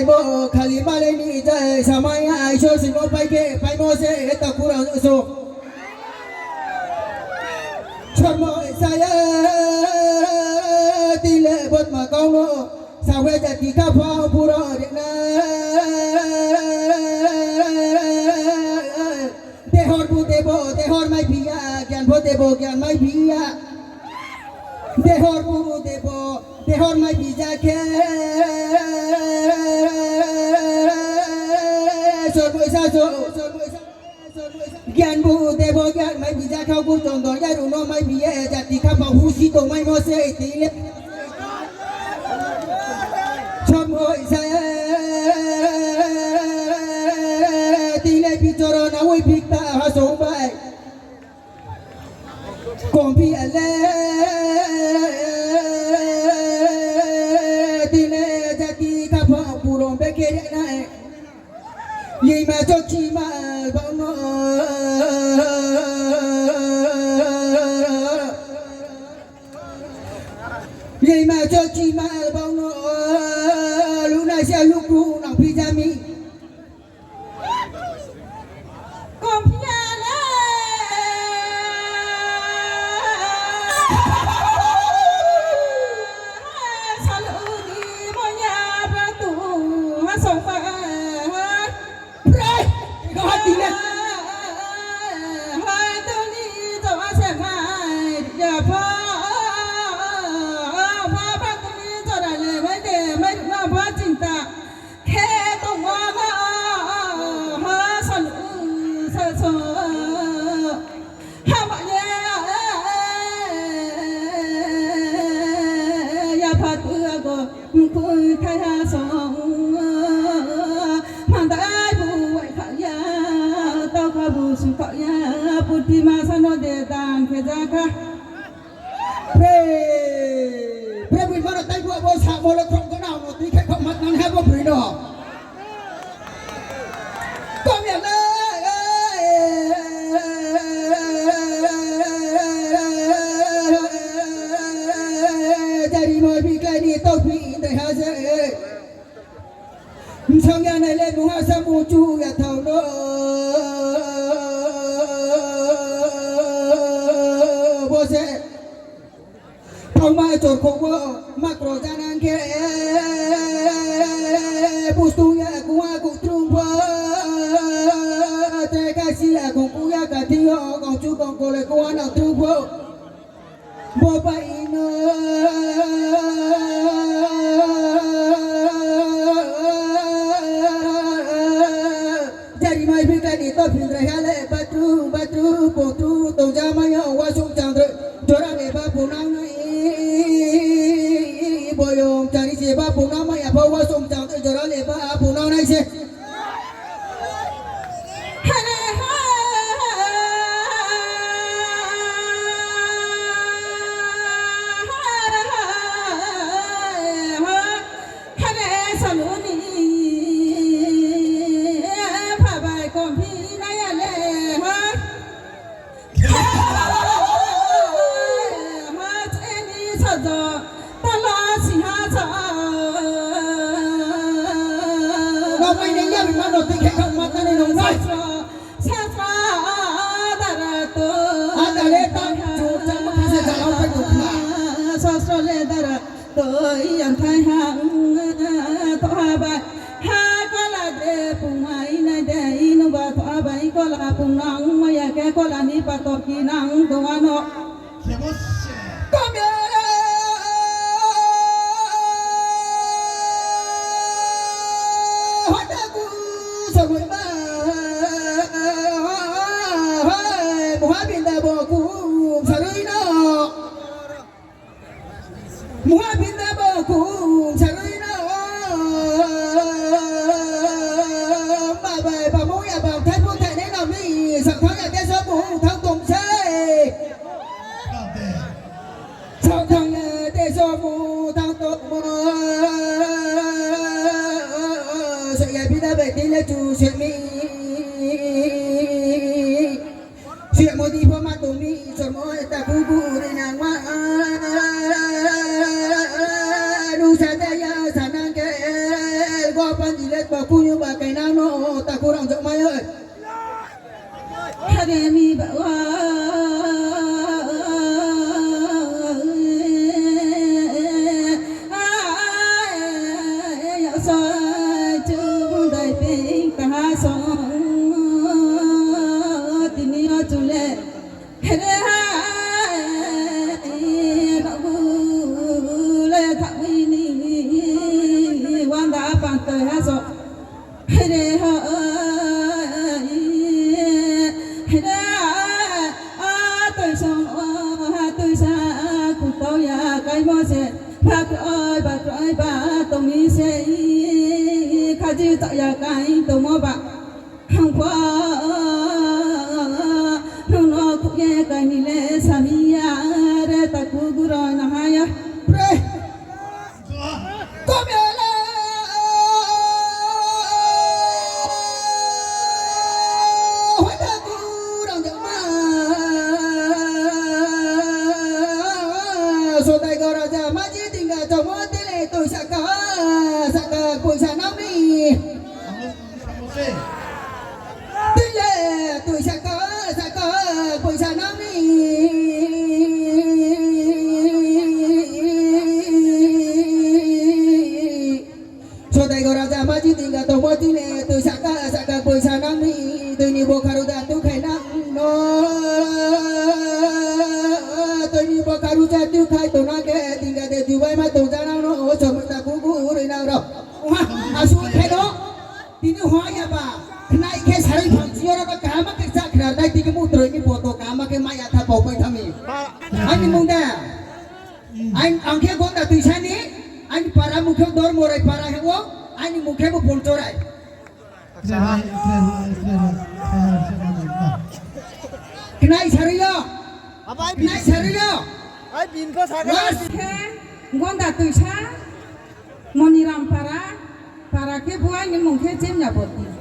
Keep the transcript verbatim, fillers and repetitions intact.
Bo khali malai ni jai samai ai so simo pai khe paimo se eta kurang so. Chormo saya tile botma kau no sawe jati kha pha puro rina. Dehor bu debo, dehor mai phi ya, gyan bu debo, gyan mai phi ya. Dehor bu debo, dehor mai phi ya khe. Sorboisa so, sorboisa, sorboisa. Gyan bu debo, gyan mai phi ya khe, bu chondon ya ru no mai phi ye, jati kha pha husi tongmaimo se tile. Somoi se tile bichoro na ui bikta hasong bai. Kompi ale tile jati kha pha puron bekhe nai. Yima chochi mal bau no. Yima chochi mal bau no. Luna sia luku nang pijami. Kompiala. Saluni moya bratu hasong pa. Prai, kau hati na. Hai tuni to asa mai ya pha. Pha pha tuni to ra le mai de mai na pha chinta. Khe tongmo no ha san u sa so. Hama ye ya pha tu ago mkhui thai ha song. Mandai bu wai kha ya, tau kha bu su kha ya, puti ma sa no de dan khe ja kha. Pre, pre bui mano tai bu abo sa mo le khong ko na mo tui khe khong mat nan ha bo bui no. Kom ya le. Jari mo bi klai ni to bi dai ha se. Msang ya nai le mungha sa mu chu ya thao no. Bo se. Thao ma chor kho wo ma kro ja nang khe. Pustung ya kuwa ku trung pho. Te ka si ya kong ku ya ka thi yo. Kong chu kong ko le kuwa nang trung pho. Bo bai no. Jari mai phi kani to phi drai ha le batru, batru, potru, tong ja mai yo, wasung chang dre, jora le ba punang nai, boyong chari se ba punang mai, abo wasung chang dre, jora le ba punang nai se. Nang mai nai ya, bima no tui khe kau ma tani nung nai. Sasra, sasra, dara to. Ada le ta, chu cha ma kha se jala pai to khna. Sasra le dara to, yang thai hang, to ha bai. Ha kola de pung mai nai de, inu ba to ha bai kola pung nang, maya khe kola ni pa to ki nang, to ano. Khe bo se. Kom ya. Hota ku sabui ba. Hai, muha binda bo ku sarui no. Muha binda bo ku sarui no. Ba bai ba mu ya ba thai bu thai ne na mi sa thang ya de so bu thang tong se. Sa thang ya de so bu thang tong mo. Sa ya binda bai ti le chu se mi. Sui mo di pho ma tong mi, chormo ta ku bu ri nang ma. Nu sa de ya sa nang ke, go pan Remi ba wa, ya sa chu dai ping ta ha song, tini yo chu le. Here ha, no gu le tha wi ni, wanda pang ta ha so. Hire ha, hire ha, a toi song o, ha toi sa, ku tau ya kai mo se, ba kroi, ba kroi, ba tong mi se, khaji tau ya kai tongmo ba, hang pho, nung no khuh ye kai ni le sami ya, re ta ku guroi na ha ya. Pre. Tomela. Hoi ta kurang jama. Sodai gora jama ji tingga chomo tile tu saka, saka poisa nang ni. Tile tu saka, saka poisa nang ni. Sodai gora jama ji tingga tongmo tile, tui saka saka poisa nang mi, tui ni bokha ruja tu khai nang no. Tui ni bokha ruja tu khai tong nang khe, tingga de jubai ma tong ja nang no, o somoi ta kubu roi nang ro. Oha, asu khai no. Tini hoi ya ba, khnai khe sarui phang si oro ba kaham khe chá khna dai tini mutroi ni poto kaham khe mai ya tha pau pai tha mi. Ani mung de. Aini, ang khe Gonda Tuisa ni, aini para mung khe Dormorai para hing ou, aini mung khe bo Pulchorai. Khnai sarui yo. Khnai sarui yo. Last khe Gonda Tuisa, Moniram para, para khe bo aini mung khe Jemyaboti.